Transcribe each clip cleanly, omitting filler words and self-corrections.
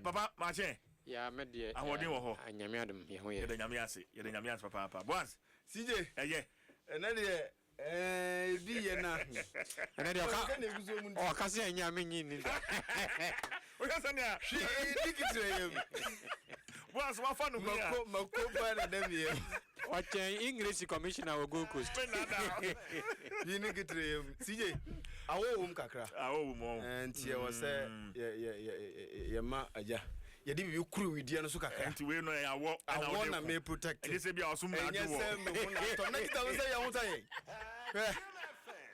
Papa makyɛ. Ya, me deɛ. Ahoɔden wɔ hɔ. Nyame adom, yɛ ho yɛ. Yɛda Nyame ase, yɛda Nyame ase papaapa. Boaz. CJ. Ɛyɛ. Ɛnɛ deɛ ebi yɛ na. Ɛnɛ deɛ ɔka sɛ ɛnyɛ a menyi nni da. Wohwɛ sɛnea. Hwee di kitire yam. Boaz wafa no hu ya. Mako mako pa na dɛm yam. Ɔkyɛn English commissioner wɔ Gold Coast. Me nada. Yi ne kitire yam. CJ, awɔ wom kakra. Awɔ wom ɔ. Nti ɛwɔ sɛ yɛ yɛ yɛ yɛ ma agya. Yɛde biribi kuru wideɛ no so kakra. Nti wei no ɛyɛ awɔ. Awɔ na me protect. Ɛnyɛ sɛ bi a ɔsom na adi wɔ. Ɛnyɛ sɛ me ho na atɔ. Na kita me sɛ yɛn ho ta yɛn. Hwɛ.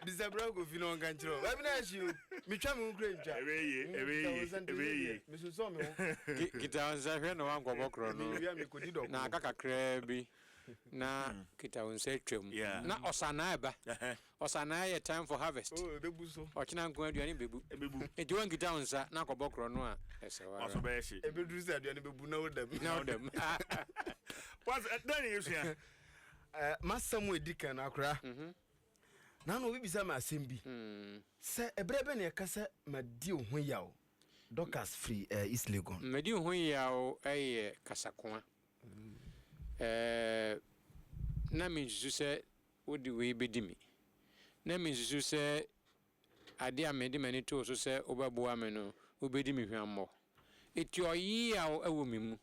Bisa bra Kofi na ɔnka nkyerɛ wo. Baabi na ahye o. Metwa me ho kura ntwa. Ɛbɛ ye, ɛbɛ ye, ɛbɛ ye. Mesunsɔn me ho. Kita wo nsa hwɛ na wankɔbɔ korɔ no. Mewia mekɔdi dɔkono. Na aka kakraa bi na kita wo nsa twam. Na ɔsanaa ɛba. Ɔsanaa yɛ time for harvest. Oh, ɛbɛbu so. Ɔkyena nko aduane bɛbu. Ɛbɛbu. Nti wankita wo nsa na akɔbɔ korɔ no a, ɛsɛ wo ara. Waso bɛyɛ hye. Ɛbɛduru sɛ aduane bɛbu na woda mu. Na woda mu. Was dɛn na yɛsua? M'asɛm a ɛdi kan no, akora. Na na obi bisa me asɛm bi sɛ ɛberɛ bɛn na yɛka sɛ madi wo ho yaw. Dorcas firi East Legon. Madi wo ho yaw yɛ kasakoa. Na mensusu sɛ wode wei bɛdi me. Na mensusu sɛ adeɛ a mede m'ani too so sɛ wobɛboa me no, wobɛdi me hwammɔ. Enti ɔyeaw wɔ me mu.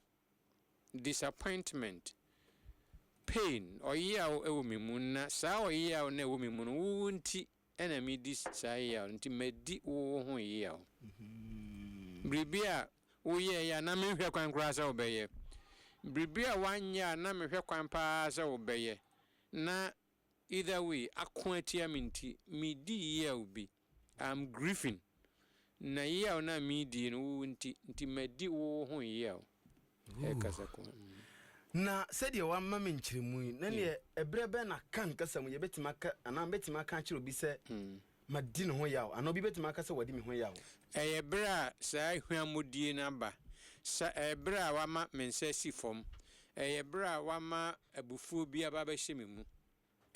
Disappointment, pain, ɔyeaw wɔ me mu, na saa ɔyeaw no a ɛwɔ me mu no, wo nti na medi saa yeaw no, nti madi wo ho yeaw. Biribi a woyɛeɛ a na menhwɛ kwan koraa sɛ wobɛyɛ, biribi a woanyɛ a na mehwɛ kwan paa sɛ wobɛyɛ, na Either way, ako atia me nti, medi yaw bi. I'm grieving. Na yaw no a medi no, wo nti, nti madi wo ho yaw. Ɛkasa ko. Na sɛdeɛ wama me nkyerɛmu yi, na neɛ ɛberɛ bɛn na kan kasa mu yɛbɛtumi aka anaa mɛtumi aka akyerɛ obi sɛ madi ne ho yaw anaa obi bɛtumi aka sɛ wadi me ho yaw? Ɛyɛ berɛ a saa hwammɔdie no aba. Sa ɛyɛ berɛ a wama me nsa asi fam. Ɛyɛ berɛ a wama abufuo bi aba abɛhyɛ me mu.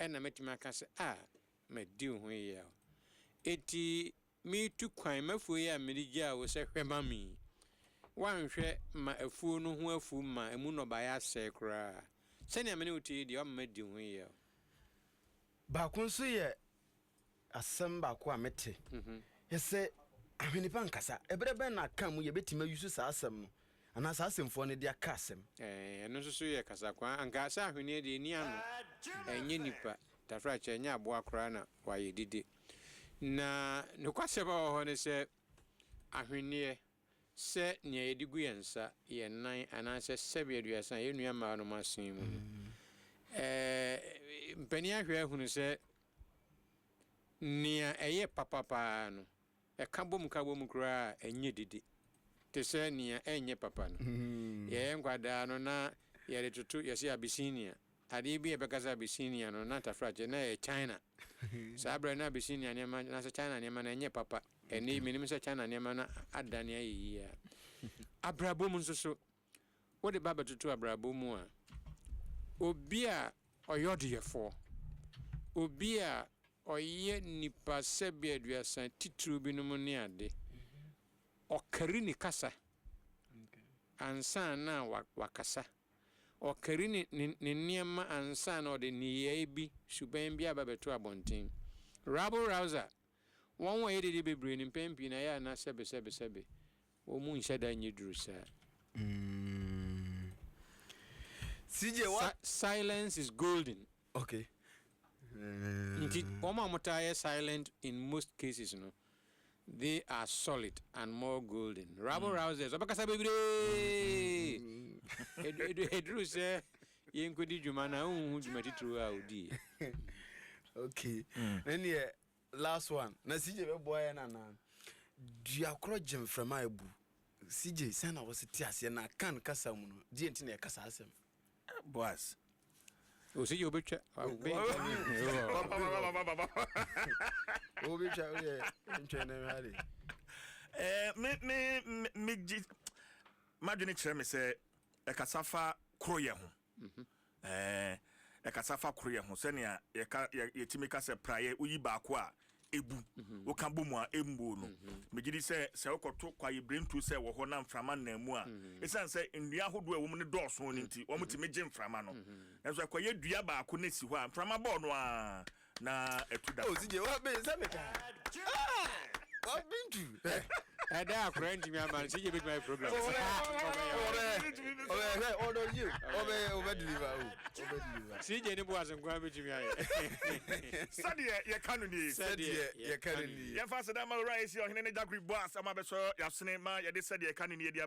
Ɛna mɛtumi aka sɛ, Ah, madi wo ho yaw. Enti meretu kwan, m'afuo yi a mede gyaa wo sɛ hwɛ ma me yi, woanhwɛ ma afuo no ho afu ma emu nnɔbaeɛ asɛe koraa. Sɛnea me ne wo te yi deɛ, woama madi wo ho yaw. Baako nso yɛ Asɛm baako a mete yɛ sɛ ahwene pa nkasa. Ɛberɛ bɛn na aka mu yɛbɛtumi ayusu saa asɛm no anaa saa asɛmfua no de aka asɛm? Ɛno nso so yɛ kasakoa. Anka sɛ ahweneɛ deɛ ɛnni ano, ɛnyɛ nipa, tafrakyɛ, ɛnyɛ aboa koraa na wayɛ dede. Na nokwasɛm a ɛwɔ hɔ ne sɛ ahweneɛ, sɛ nea yɛde gu yɛn nsa, yɛn nan, anaasɛ sɛbe 30 yɛn nua mmaa nom asen mu no, ɛɛ, mpanin ahwɛ ahunu sɛ Nea ɛyɛ papa paa no, ɛka bom ka bom koraa a, ɛnyɛ dede te sɛ nea ɛnyɛ papa no. Yɛyɛ nkwadaa no, na yɛde toto, yɛse Abyssinia. Adeɛ bi a yɛbɛka sɛ Abyssinia no, na tafrakyɛ, na ɛyɛ China. Saa berɛ no, na Abyssinia nneɛma, anaasɛ China nneɛma no, ɛnyɛ papa. Ɛnnɛ yi, menim sɛ China nneɛma no adane ayɛ yie a. Abrabɔ mu nso so, wode ba bɛtoto abrabɔ mu a, obi a ɔyɛ ɔdeyɛfoɔ, obi a ɔyɛ nipa sɛbe 30 titiriw binom ne ade, ɔkari ne kasa ansa na wakasa. Ɔkari ne ne ne nneɛma ansa na ɔde nneyɛe bi, suban bi aba bɛto abɔnten. Rabble rouser, wɔn a wɔyɛ dede bebree no mpɛn pii no ɛyɛ a na sɛbe sɛbe sɛbe Wɔn mu nhyɛ da nyɛ duru saa. Mm. CJ, what? Silence is golden. Okay. Nti wɔn a wɔtaa yɛ silent in most cases no, they are solid and more golden. Rabble rousers, ɔbɛkasa bebree. Eduru sɛ yɛnkɔdi dwuma na wonhu dwuma titiriw a odiiɛ. Okay. Ɛnneɛ Last one na CJ bɛboa yɛn anaa? Dua korɔ gye mframa a ebu. CJ sɛn na wɔsi te aseɛ na kan kasa mu no deɛ nti na yɛka saa asɛm? Boaz. O CJ obetwa. Obetwa o yɛ ntwɛn na ɛhwɛ ade. Eh, me me me gye madwene kyerɛ me sɛ ɛkasa fa koroyɛ ho. Ɛɛ, ɛkasa fa koroyɛ ho sɛnea yɛka yɛ yɛtumi ka sɛ praeɛ woyi baako a ebu, woka bɔ mu a ɛmmuo no. Megye di sɛ sɛ wokɔto kwaebirentuo sɛ wɔ hɔ na mframa nam mu a, ɛsiane sɛ nnua ahodoɔ a ɛwɔ mu no dɔɔso no nti, wɔtumi gye mframa no. Nanso ɛkɔyɛ dua baako na ɛsi hɔ a, mframa bɔɔ no a na ɛtu da Oh, fam. CJ, wa be sɛ meka. Ah! Wa bintu. Ɛda akora ntumi ama no, CJ bɛtumi ayɛ program. Ɔbɛ, ɔbɛ, ɔdɔ you. Ɔbɛ, ɔbɛ deliver o. Ɔbɛ deliver. CJ ne boas nkoa bɛtumi ayɛ. Sɛdeɛ yɛka no nie. Sɛdeɛ yɛka no nie. Yɛmfa aseda ma Owura Esi Ɔhene ne Jackery Boas ama bɛsɔ yɛasene ma yɛde sɛdeɛ yɛka no nie de.